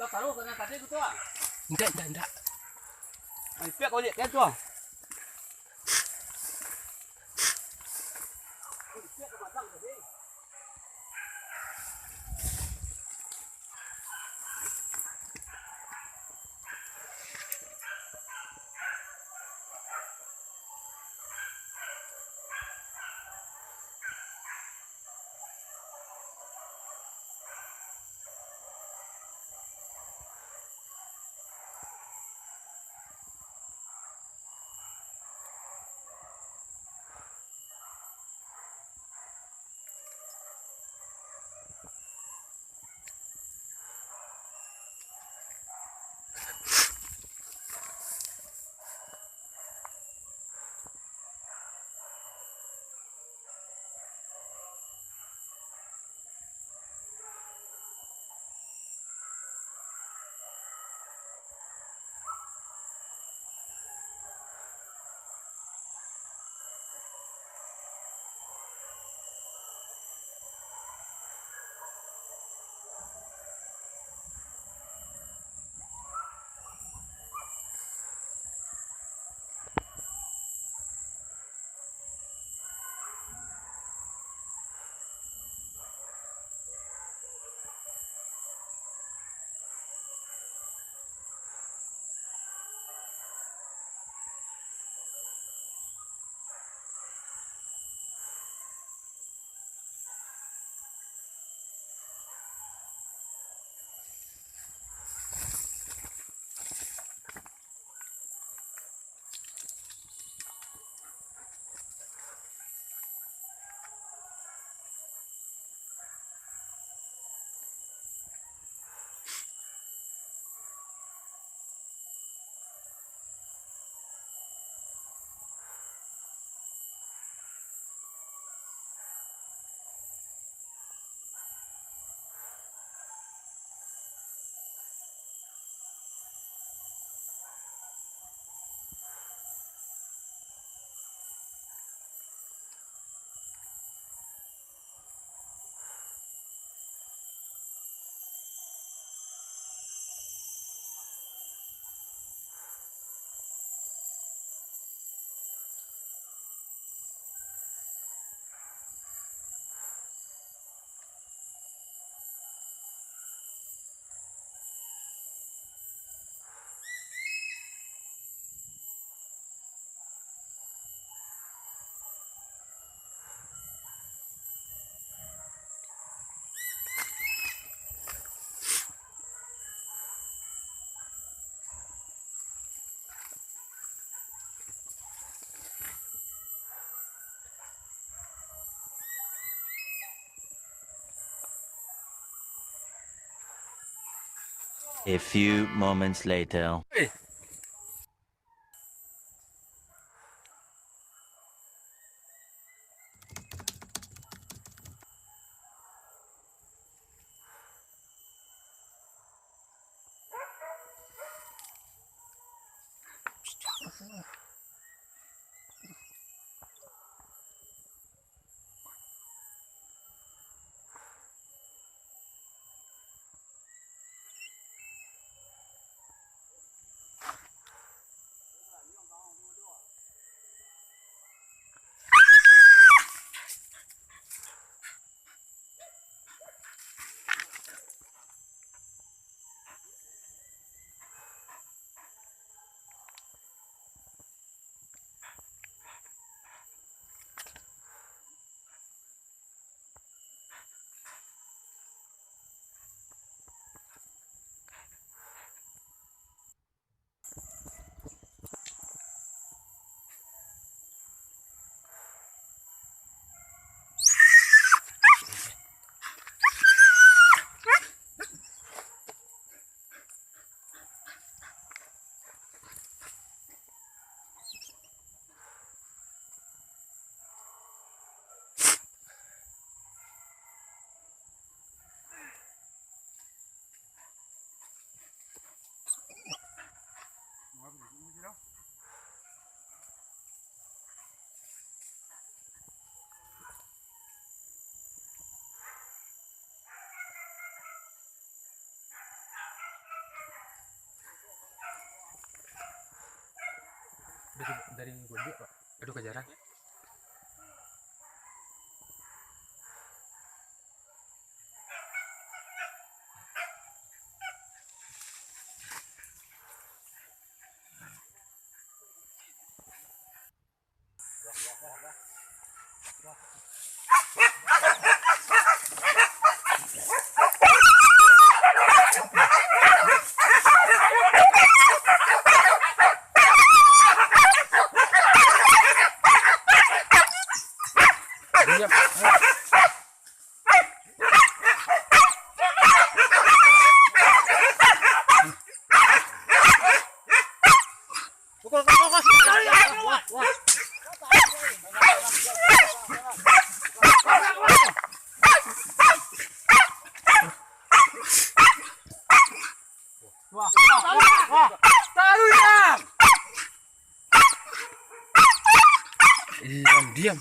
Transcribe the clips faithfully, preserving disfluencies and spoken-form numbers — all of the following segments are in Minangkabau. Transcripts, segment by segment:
Taruh ka nan tadi tu, ah. Ndak, ndak, ndak. Ai, piak kau lihat kan tu, ah. A few moments later. Dari Gojek, Pak. Aduh, kajaran. Diam, diam.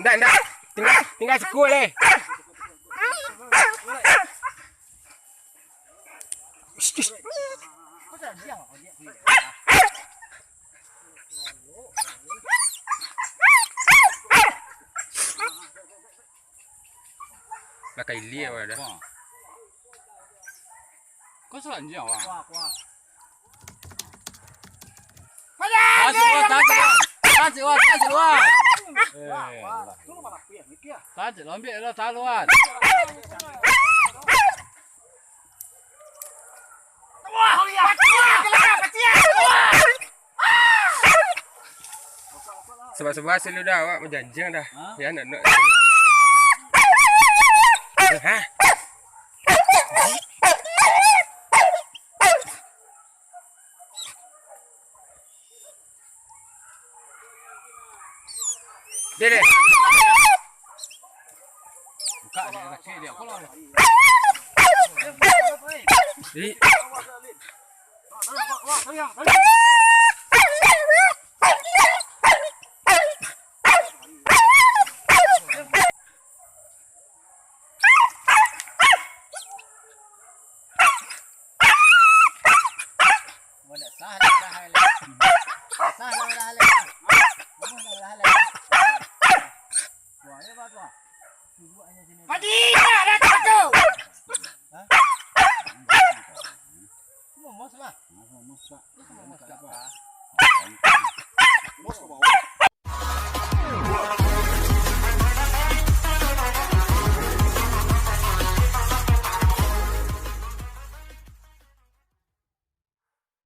Ndak, ndak. Tinggal, tinggal sikua lai. Lah ka ilia awak dah. Wah. Kau salah anjing awak. Wah, wah. Tahan sikit, Wan, tahan sikit, Wan. Tahan sikit, Wan, tahan sikit, Wan. Eh, wah, wah. Tahan sikit, Wan, ambiak lah, tahan, Wan. Wah, lihat. Wah, lihat. Wah. Sabab-sabab silu dah, awak bajanjiang dah. Ha? Ya, nak, nak. Ha? Dia, dia. Buka dia, dia, dia. Ih. Padi, dah, dah, dah, dah. Hah? Cuma mos lah. Mos, mos, Pak. Itu cuma mos, Kak. Mos ke bawah.